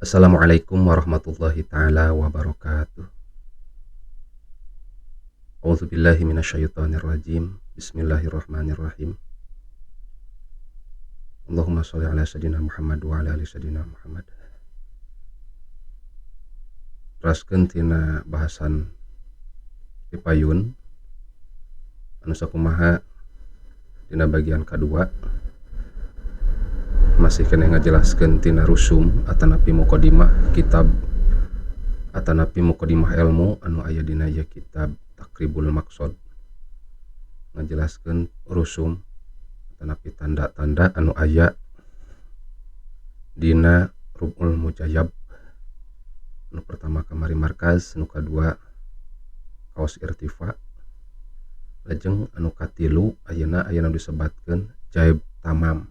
Assalamualaikum warahmatullahi taala wabarakatuh. A'udzubillahi minasyaitonirrajim. Bismillahirrahmanirrahim. Allahumma sholli ala sayyidina Muhammad wa ala ali sayyidina Muhammad. Teraskeun tina bahasan tipayun anu sakumaha dina bagian kadua masih kena ngajelaskeun tina rusum atanapi muqaddimah kitab atanapi muqaddimah ilmu anu aya dina ieu kitab Taqribul Maqsad, ngajelaskeun rusum atanapi tanda-tanda anu aya dina Rub'ul Mujayyab. Anu pertama kamari markaz, anu kadua kaos irtifa, lajeng anu katilu ayeuna aya nu disebatkeun jaib tamam.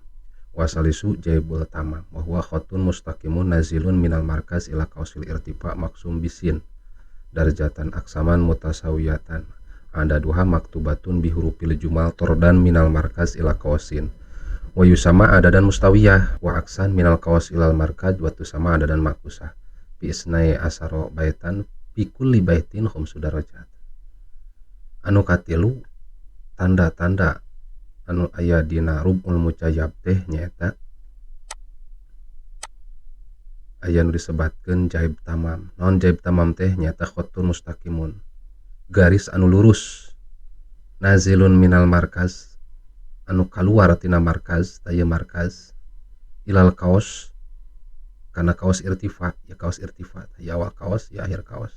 Wasalisu jaibul tamam wa huwa khatun mustaqimun nazilun minal markaz ila kausil irtifa maksum bisin darjatan aksaman mutasawiyatan ada duha maktubatun bihurufil jumal tordan minal markaz ila kausin wa yusama adadan mustawiyah wa aksan minal kaus ilal markaz wa tusama adadan makusah bi isnai asaro baitan bi kulli baitin khamsu darajat. Anu katilu tanda-tanda anu aya dina Rub'ul Mujayyab teh nyaeta aya nu disebatkeun jaib tamam. Naon jaib tamam teh? Nyaeta khatun mustaqimun, garis anu lurus, nazilun minal markaz anu kaluar tina markaz, taya markaz ilal kaos kana kaos irtifa, ya kaos irtifa, ya awal kaos ya akhir kaos.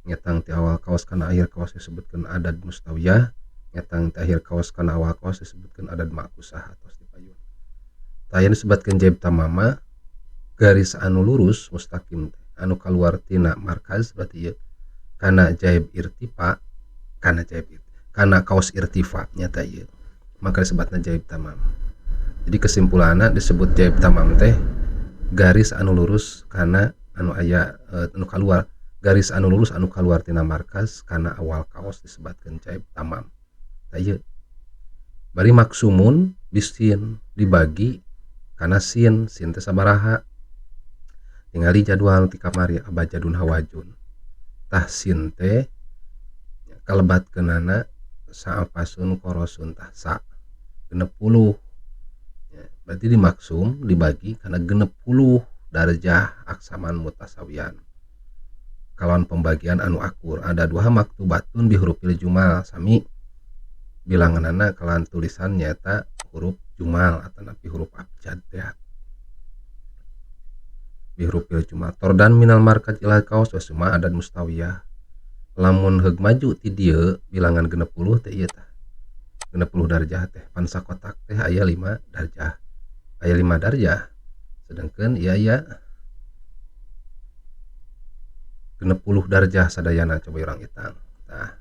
Ngetang ti awal kaos kana akhir kaos disebutkeun adad mustawiyah, ngetang ti akhir kaos kana awal kaos disebutkeun adad makusah atau dipayun. Tah aya disebutkeun jaib tamama garis anu lurus mustaqim teh anu kaluar tina markaz berarti ieu kana jaib irtifa, kana jaib kana kaos irtifa nyata ieu, maka disebutna jaib tamam. Jadi kesimpulanna disebut jaib tamam teh garis anu lurus kana anu aya anu kaluar, garis anu lurus anu kaluar tina markaz kana awal kaos disebutkeun jaib tamam. Tah ieu bari maksumun bisin dibagi kana sin, sin teh sabaraha? Tingali jadwal ti kamari abajadun hawajun. Tah sin teh kalebatkeunana saapasun korosun tah sa 60. Ya, berarti dimaksum dibagi kana 60 darjah aksaman mutasawian. Kalawan pembagian anu akur ada dua maktubatun bihurufil jumal sami bilanganana kalawan tulisan nyata huruf jumal atanapi huruf abjad teh. Bihurufil jumal tordan minal markaz ila kaos wa suma adad mustawiyah. Lamun heug maju ti dieu bilangan 60 teh ieu tah 60 darjah teh pan sakotak teh aya 5 darjah, aya 5 darjah, sedangkan ieu aya 60 darjah sadayana. Coba urang hitang tah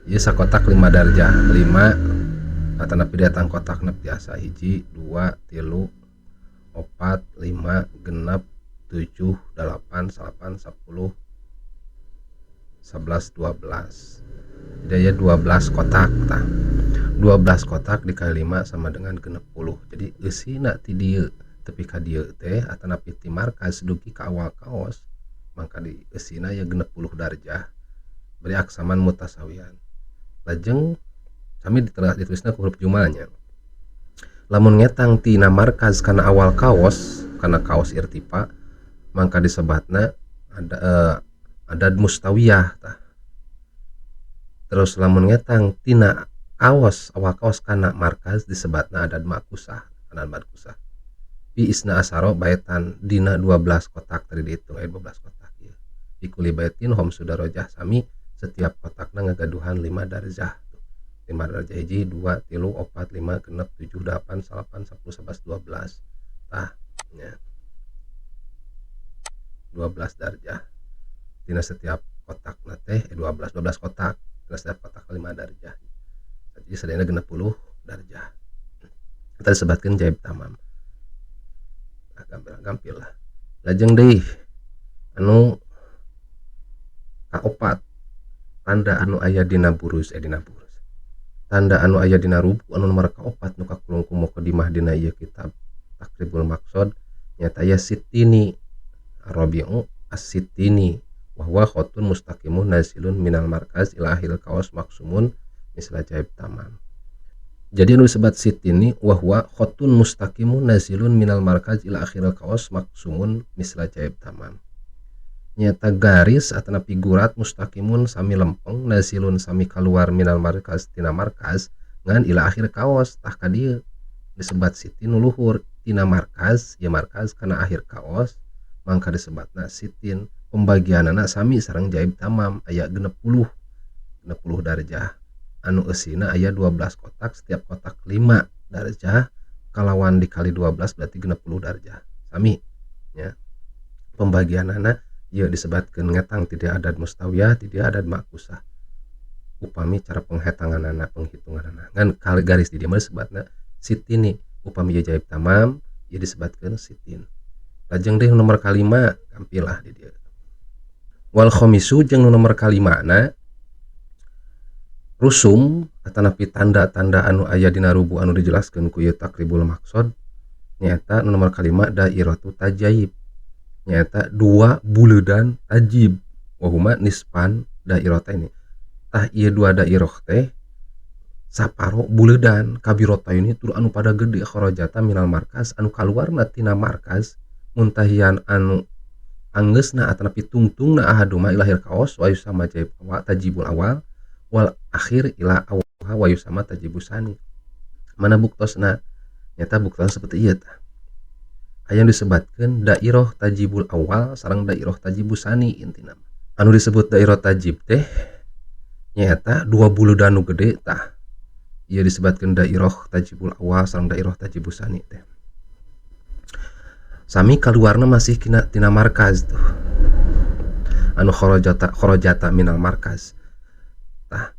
ieu sakotak 5 darjah, 5 atanapi datang kotakna biasa 1 2 3 4 5 6 7 8 9 10 11 12. Jadi aya 12 kotak tah. 12 kotak dikali 5 sama dengan 60. Jadi eusina ti dieu tepi ka dieu teh atanapi ti markaz dugi ka awal kaos mangka di eusina aya 60 darjah bari aksaman mutasawian. Lajeng sami ditulisna ku huruf jumalnya. Lamun ngetang tina markaz kana awal kaos kana kaos irtifa mangka disebatna ada adad mustawiyah tah. Terus lamun ngetang tina kaos awal kaos kana markaz disebatna adad makusah, adad makusah. Bi isna asaro baitan dina 12 kotak tadi dihitung aya 12 kotak ieu. Bi kulli baitin khamsu darajah sami setiap kotakna ngagaduhan 5 darjah. 5 darjah hiji 2 3 4 5 6 7 8 9 10 11 12. Tah nya 12 darjah tina setiap kotakna teh 12 kotak tina setiap kotak 5 darjah. Jadi sadayana 60 darjah. Kita disebatkeun jaib tamam. Nah, gampil-gampil lah. Lajeng deui anu kaopat tanda anu aya dina buruz, dina buruz. Tanda anu aya dina rubu anu nomor kaopat nu kakulung ku mukadimah dina ieu kitab Taqribul Maqsad Nyata aya sitini arabiu as-sitini wa huwa khatun mustaqimun nazilun minal markaz ila akhiril kaos maksumun misla jaib tamam. Jadi anu disebat sitini wa huwa khatun mustaqimun nazilun minal markaz ila akhiril kaos maksumun misla jaib tamam. Nyata garis atana figurat mustaqimun sami lempeng nazilun sami kaluar minal markaz tina markaz ngan ila akhir kaos tah ka dieu disebat sitin luhur tina markaz ya markaz kana akhir kaos mangka disebatna sitin. Pembagianana sami sareng jaib tamam aya 60 darjah anu eusina aya 12 kotak setiap kotak 5 darjah kalawan dikali 12 berarti 60 darjah sami nya. Pembagianana ieu disebatkeun ngetang tidak adad mustawiyah tidak adad makusah upami cara penghetanganana penghitunganana ngan kali garis di dieu mah disebatna sitini upami ieu jaib tamam ieu disebatkeun sitin. Lajeng deui nomor kalima gampilah di dieu. Wal khamisu jeung nomor kalimana rusum atanapi tanda-tanda anu aya dina rubu anu dijelaskeun ku ieu takribul maqsad nyaeta nu nomor kalima dairatu tajaib nyaeta dua buleudan tajib wa huma nispan dairata ini. Tah ieu dua dairah teh saparo buleudan kabirota ini tur anu pada gede kharajata minal markaz anu kaluarna tina markaz muntahian anu anggeusna atanapi tungtungna ahaduma ila akhir kaos wa yusama jaib wa tajibul awal wal akhir ila awalha wa yusama tajibus sani. Mana buktosna? Nyata buktosna seperti ieu tah. Aya nu disebatkeun dairah tajibul awal sareng dairah tajibus sani intina. Anu disebut dairah tajib teh nyaeta dua buleudan nu gede tah. Ieu disebatkeun dairah tajibul awal sareng dairah tajibus sani teh. Sami kaluarna masih tina markaz tuh. Anu kharajata minal markaz. Tah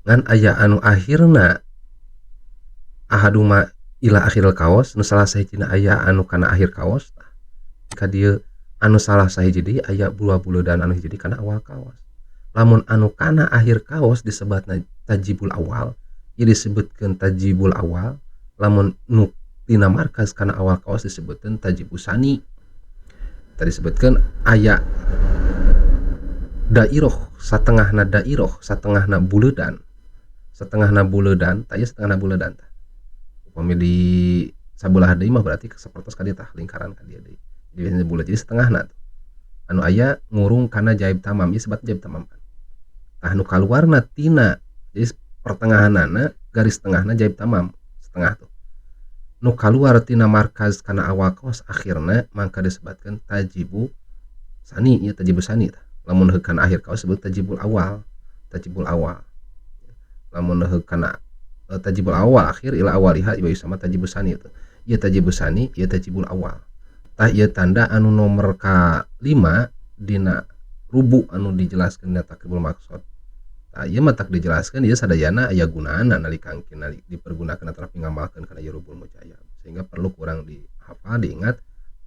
ngan aya anu akhirna ahaduma ila akhiril kaos nu salah sahijina aya anu kana akhir kaos tah. Ka dieu anu salah sahiji deui aya dua buleudan anu hiji deui kana awal kaos. Lamun anu kana akhir kaos disebatna tajibul awal, ieu disebutkeun tajibul awal. Lamun nu tina markaz kana awal kaos disebutkeun tajibus sani. Tadi disebutkeun aya dairah satengahna dairah satengahna buleudan setengahna buleudan tah ieu setengahna buleudan tah. Upami di sabelah deui mah berarti sapertos ka dieu tah lingkaran ka dieu deui. Jadi biasanya bulat jadi setengahna tuh. Anu aya ngurung kana jaib tamam ieu sebat jaib tamam. Tah nu kaluarna tina jadi pertengahanana garis tengahna jaib tamam setengah tuh. Nu kaluar tina markaz kana awal kaos akhirna mangka disebatkeun tajibu sani ieu tajibu sani tah. Lamun heuh kana akhir kaos disebut tajibul awal, tajibul awal. Lamun heuh kana tajibul awal akhir ila awaliha ieu sama tajibu sani tuh. Ieu tajibu sani, ieu tajibul awal. Tah ieu tanda anu nomor ka-5 dina rubu anu dijelaskeun dina takribul maqsad. Tah ieu mah tak dijelaskeun ieu sadayana aya gunana nalika angkeun dipergunakeun atanapi ngamalkeun kana ieu rubul mujayab. Sehingga perlu kurang dihafal diingat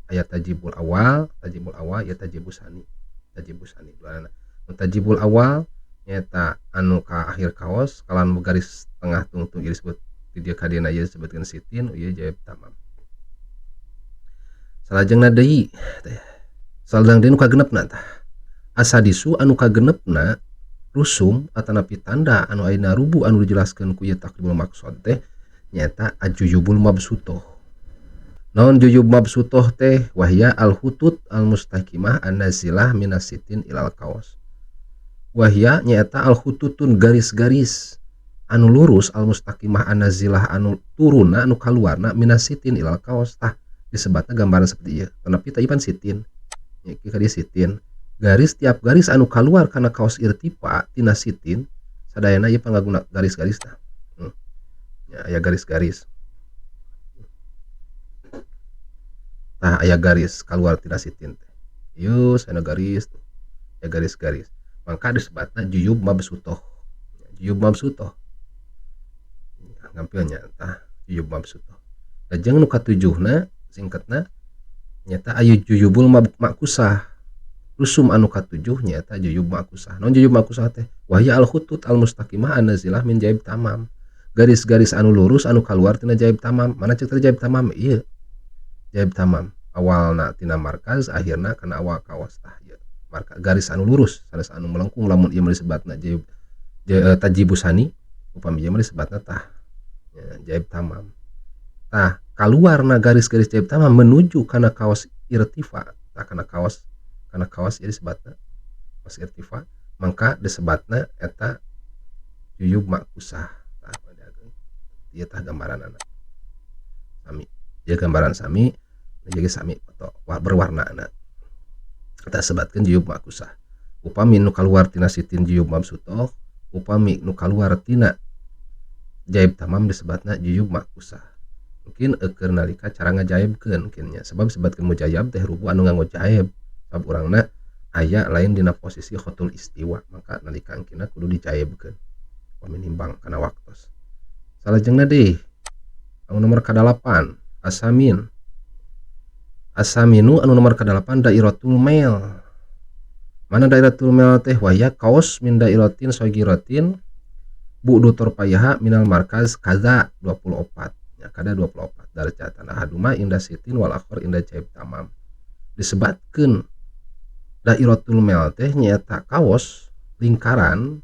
aya tajibul awal, tajibul awal ieu tajibu sani. Tajibu sani duanana. Nu tajibul awal nyaeta anu ka akhir kaos kalan garis tengah tungtung ieu disebut di dieu ka dieuna ieu disebutkeun sitin ieu jaib tamam. Salajengna deui teh. Salajeng deui nu kagenepna tah. Asadisu anu kagenepna rusum atanapi tanda anu ayeuna rubu anu dijelaskeun ku ieu takribul maqsad teh nyaeta ajuyubul mabsutoh. Naon juyub mabsutoh teh wahya al-hutut al-mustaqimah an-nazilah minas sitin ilal kaos. Wahya nyaeta al-hututun garis-garis anu lurus al-mustaqimah an-nazilah anu turunna anu kaluarna minas sitin ilal kaos tah disebatna gambaran seperti ieu. Tetapi teh pan sitin. Nya ieu ka dieu sitin. Garis tiap garis anu kaluar kana kaos irtifa tina sitin sadayana ieu pangguna garis-garis tah. Nya aya garis-garis. Tah aya garis kaluar tina sitin teh. Ieu sana garis tuh. Aya garis-garis. Mangka disebatna juyub mabsutoh. Juyub mabsutoh. Gampilnya tah juyub mabsutoh. Lajeng nu katujuhna singkatna nyata ayu juyubul makusah. Rusum anu katujuh nyata juyub makusah. Non juyub makusah teh wahya al khutut al mustaqimah an-nazilah min jaib tamam. Garis-garis anu lurus anu kaluar tina jaib tamam. Mana cek teh jaib tamam? Ieu. Jaib tamam. Awalna tina markaz akhirna kana awal kaos tah ieu. Marka garis anu lurus sanes anu melengkung lamun ieu mah disebatna jaib tajibusani upami ieu mah disebatna tah ya, jaib tamam. Tah kaluarna garis-garis jaib tamam menuju kana kaos irtifa tah kana kaos ieu disebatna kaos irtifa mangka disebatna eta juyub makusah. Tah ieu tah gambaranana sami ieu gambaran sami jadi sami foto berwarna eta sebatkeun juyub makusah. Upami nu kaluar tina sitin juyub mabsutoh, upami nu kaluar tina jaib tamam disebatna juyub makusah. Mungkin eukeun nalika cara ngajaibkeun mungkin nya sebab sebatkeun mujayab teh rubu anu nganggo jaib sebab urangna aya lain dina posisi khotul istiwa maka nalika engkina kudu dijaibkeun upami nimbang kana waktos. Salajengna deui anu nomor ka-8 asamin. Asaminu anu nomor ka-8 dairatul mail. Mana dairatul mail teh waya kaos min dairatin sogiratin bu'du torpayaha minal markaz kaza 24. Ya kada 24 darajat ahaduma inda sitin wal akhir inda jaib tamam. Disebatkeun dairatul mail teh nyaeta kaos lingkaran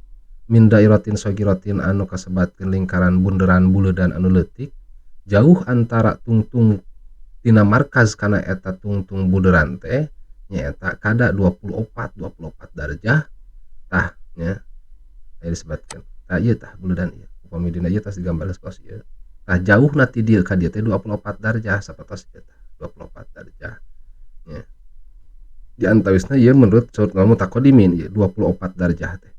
min dairatin sogiratin anu kasebatkeun lingkaran bunderan buleudan anu leutik jauh antara tungtung tina markaz kana eta tungtung bunderan teh nyaeta kada 24 darajah tah nya aya disebatkeun tah ieu tah buleudan ieu upami dina ieu tas digambar sapertos ieu tah jauhna ti dieu ka dieu teh 24 darajah sapertos ieu tah 24 darajah nya di antawisna ieu menurut saur mutaqaddimin ieu 24 darajah teh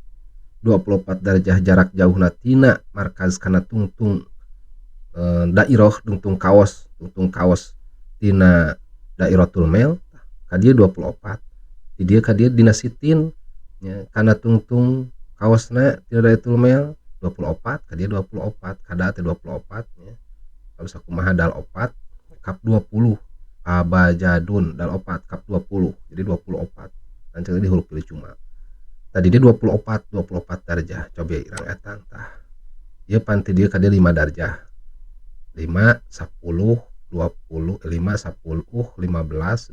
24 darajah jarak jauhna tina markaz kana tungtung dairah tungtung kaos tina dairatul mail ka dieu 24 di dieu ka dieu dina sitin nya kana tungtung kaosna tina dairatul mail 24 ka dieu 24 kada teh 24 nya kalau sakumaha dal 4 kap 20 abajadun dal 4 kap 20 jadi 24 lanceuk di huruf pilih cuma tadi dia 24 darajah coba irang etang tah ieu pan ti dieu ka dieu 5 darajah 5 10 20 5 10 15 20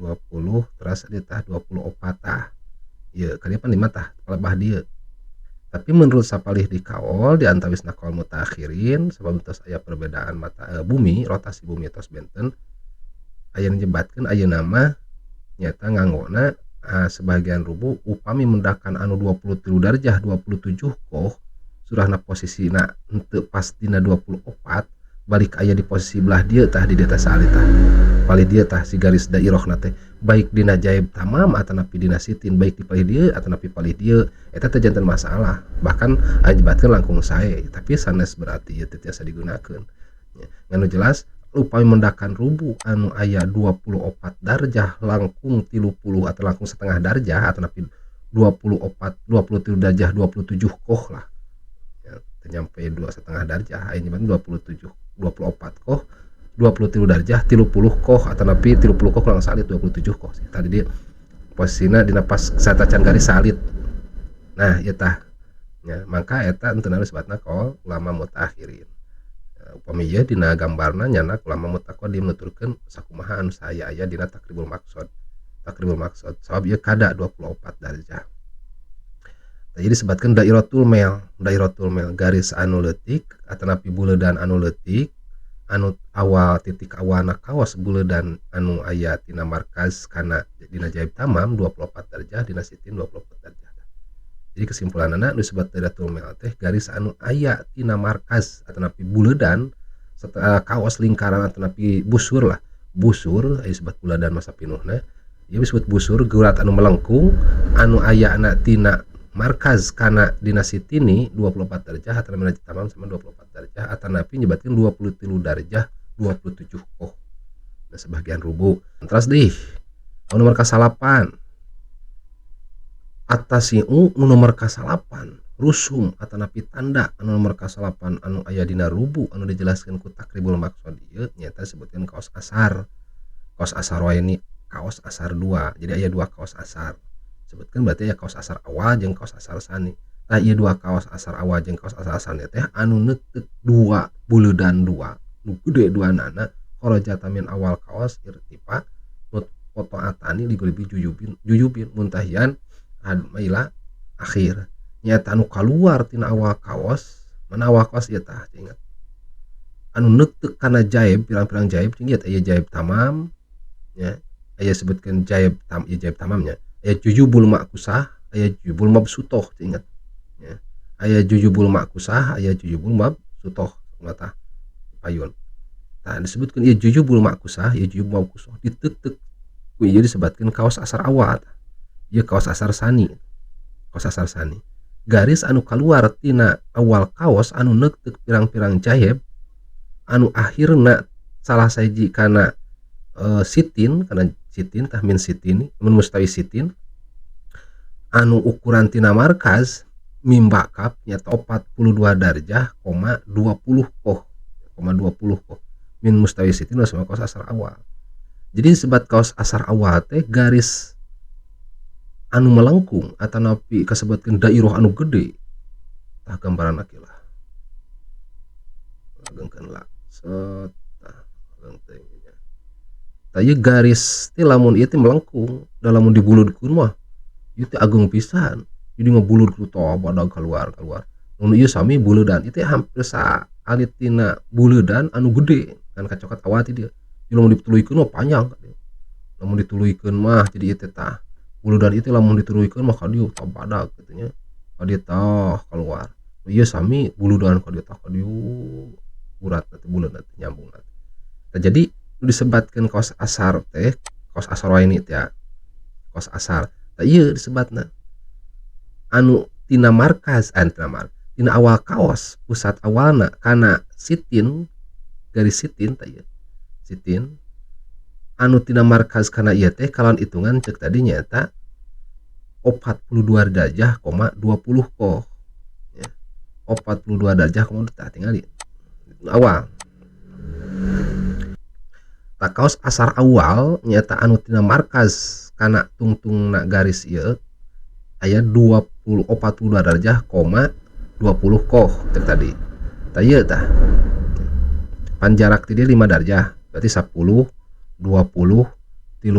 20 terus dia tah 24 tah ieu ka dieu pan 5 tah palebah dieu tapi menurut sapalih di kaol di antawisna kaol mutaakhirin sabab tos aya perbedaan mata bumi rotasi bumi tos benten aya nyebatkeun ayeuna mah nyata nganggona sebagian rubu upami mendakan anu 23 darajah 27 koh surahna posisina henteu pas dina 24 balik aya di posisi belah dieu tah di dieu tah saalit tah palih dieu tah si garis dairahna teh baik dina jaib tamam atanapi dina sitin baik di palih dieu atanapi palih dieu eta teh janten masalah bahkan aya nyebatkeun langkung sae tapi sanes berarti ieu teh tiasa digunakeun nya nganu jelas upami mendakan rubu anu aya 24 darajah langkung 30 atau langkung setengah darajah atanapi 24 23 darajah 27 koh lah ya nyampe 2,5 darajah aya nyebatkeun 27 24 koh 23 darajah 30 koh atanapi 30 koh kurang salit 27 koh tadi dia posisina dina pas satacan garis salit nah ieu tah nya mangka eta henteu disebutna kaul ulama mutaakhirin. Upami ieu dina gambarna nyana ulama mutaqaddim nuturkeun sakumaha anu saya aya dina takribul maqsad sabab ieu kada 24 darajah. Jadi disebutkan dairatul mail garis anu leutik atanapi buleudan anu leutik anu awal titik awalna kaos buleudan anu aya tina markaz kana dina jaib tamam 24 darajah dina sitin 24 darajah. Jadi kesimpulanana disebut dairatul mail teh garis anu aya tina markaz atanapi buleudan kaos lingkaran atanapi busur lah busur aya disebut buleudan masa pinuhna ieu disebut busur gurat anu melengkung anu ayana tina markaz kana dina sitini 24 darajah atanapi tamam sama 24 darajah atanapi nyebatkeun 23 darajah 27 koh. Nah, sebagian rubu. Terus dih anu nomor ka-8 atasiu nu nomor ka-8 rusum atanapi tanda anu nomor ka-8 anu aya dina rubu anu dijelaskeun ku takribul maqsad ieu nyaeta disebutkeun kaos asar. Kaos asar wae ni kaos asar 2. Jadi aya 2 kaos asar. Sebutkeun berarti aya kaos asar awal jeung kaos asar sani. Tah ieu 2 kaos asar awal jeung kaos asar sani teh anu neuteuk 2 buleudan 2. nu gede duanana kharajata min awal kaos irtifa mutqata'atani ligolibi juyubin juyubin muntahian ila akhir nyaeta anu kaluar tina awal kaos mana awal kaos ieu tah ingat anu neuteuk kana jaib pirang-pirang jaib cing ieu aya jaib tamam nya aya sebutkeun jaib tam ieu jaib tamamnya aya juyubul makusah aya juyubul mabsutoh ingat nya aya juyubul makusah aya juyubul mabsutoh mata payun tah disebutkeun ieu juyubul makusah ieu juyubul mabsutoh diteuk-teuk ku ieu disebatkeun kaos asar awal ieu kaos asar sani kaos asar sani garis anu kaluar tina awal kaos anu neuteuk pirang-pirang jaib anu akhirna salah sahiji kana sitin kana sitin tah min sitin mun mustawi sitin anu ukuran tina markaz mimbakap nyata 42 darjah koma 20 koh koma 20 koh min mustawi sitin sama kaos asar awal. Jadi sebat kaos asar awal teh garis anu melengkung atau napi kasebatkeun dairah anu gede tah gambaran akilah agengkeun lah set tah ageng teh nya tah ieu garis teh lamun ieu teh melengkung da lamun dibuludkeun mah ieu teh ageung pisan jadi ngebulud ku tah badag keluar keluar mun ieu sami buleudan ieu teh hampir saalit tina buleudan anu gede kan kacokat awal ti dieu jadi lamun dituluykeun mah panjang ka dieu lamun dituluykeun mah jadi ieu teh tah buludan itu lamun dituluykeun mah ka dieu tah badag kitu nya ka dieu tah keluar ieu sami buludan ka dieu tah ka dieu urat teh buleud teh nyambung teh. Nah, jadi nu disebatkeun kaos asar teh kaos asar wae ni teh ya kaos asar tah ieu disebatna anu tina markaz tina mar tina awal kaos pusat awalna kana sitin garis sitin tah ieu sitin anu tina markaz kana ieu teh kalawan hitungan cek tadi nyaeta 42 darjah koma 20 koh ya 42 darjah koma tah tingali awal tah kaos asar awal nyaeta anu tina markaz kana tungtungna garis ieu aya 42 darjah koma 20 koh cek tadi tah ieu tah pan jarak ti dieu 5 darjah berarti 10 20 30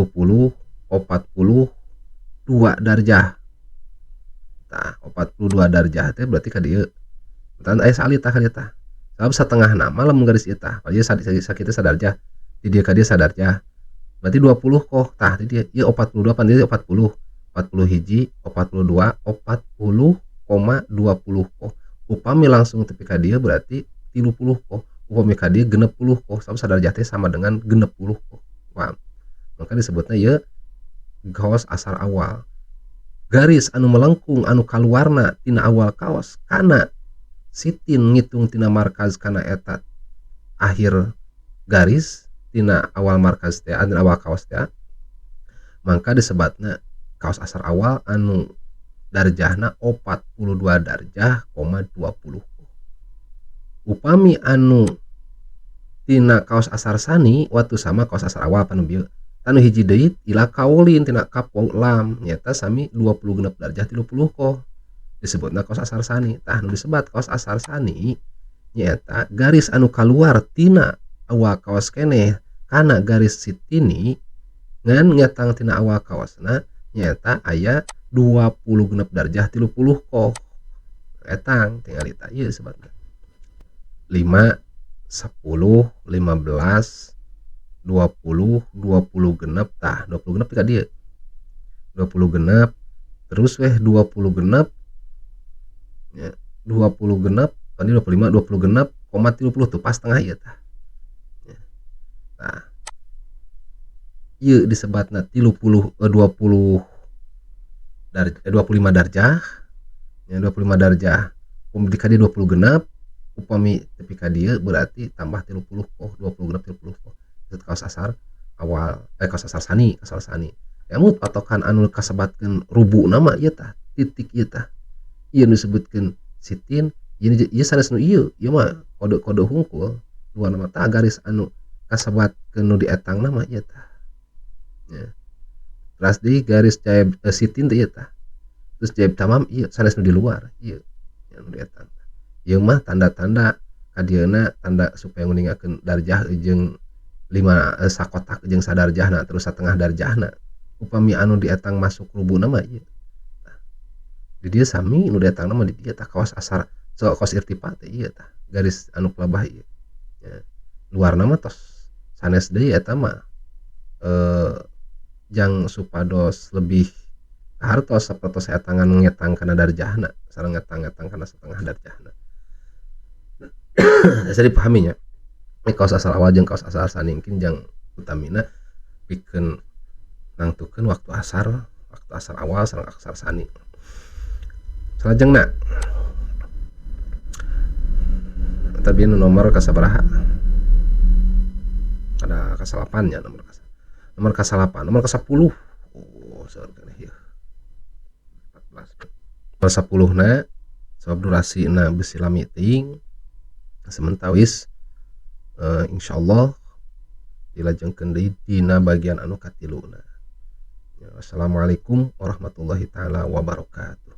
42 darjah tah 42 darjah teh berarti ka dieu tan aya salit tah ka dieu tah sabab satengah nama lamun garis ieu tah ieu sakitu sadarjah di dieu ka dieu sadarjah berarti 20 koh tah di dieu ieu 42 pan dieu 40 40 hiji 42 40,20 koh upami langsung tepi ka dieu berarti 30 koh upami ka dieu 60 koh sabab sadarjah teh sama dengan 60 koh paham maka disebutna ieu kaos asar awal garis anu melengkung anu kaluarna tina awal kaos kana sitin ngitung tina markaz kana eta akhir garis tina awal markaz teh tina awal kaos teh mangka disebatna kaos asar awal anu darjahna 42 darjah koma 20 upami anu tina kaos asar sani waktu sama kaos asar awal panu bieu anu hiji deui ila kaulin tina kap waw lam nyata sami 26 darjah 30 koh disebutna kaos asar sani tah nu disebat kaos asar sani nyaeta garis anu kaluar tina awal kaos keneh kana garis sitini ngan ngetang tina awal kaosna nyaeta aya 26 darjah 30 koh etang tingali tah ieu sebatna 5 10 15 20 20 genep tah 20 genep ka dieu 20 genep terus weh 20 genep ya 20 genep tadi 25 20 genep koma 30 tuh pas tengah ieu tah ya. Tah ieu disebatna 30, 20 25 darjah ya 25 darjah upami di ka dieu 20 genep upami tepi ka dieu berarti tambah 30 koh 20 genep 30 koh itu kaos asar awal kaos asar sani asar sani Emut patokan anu kasebatkeun rubu nama ieu tah titik ieu tah ieu nu disebutkeun sitin ieu ieu sanes nu ieu ieu mah kode-kode hungkul dua nama tah garis anu kasebatkeun nu dietang nama ieu tah ya. Teras deui garis jaib sitin teh ieu tah terus jaib tamam ieu sanes nu di luar ieu yang nu dietang ieu mah tanda-tanda Ka dieuna tanda supaya nguningakeun darjah jeung 5 sakotak jeung sadarjahna terus satengah darjahna. Upami anu dietang masuk rubuna mah ieu. Tah, di dieu sami nu dietangna mah di dieu tah kawas asar so kawas irtifa teh ieu tah garis anu pelabah ieu. Ya, luarna mah tos sanes deui eta mah jang supados lebih hartos sapertos etangan ngetang kana darjahna sareng ngetang-ngetang kana setengah darjahna. Bisa dipahami nya. Ini kawas asal awal jeung kawas asal saningkin jang utamina pikeun nangtukeun waktu asar awal sareng asar sani. Salajengna tapi nu nomor kasabaraha? Ada kasalapan nya nomor kasalapan, nomor ka-10. Oh, seueur keneh ieu. 14. Nomor 10 na sabab durasina beusi lami teuing sementawis insyaallah dilajengkeun deui dina bagian anu katiluna. Assalamualaikum warahmatullahi taala wabarakatuh.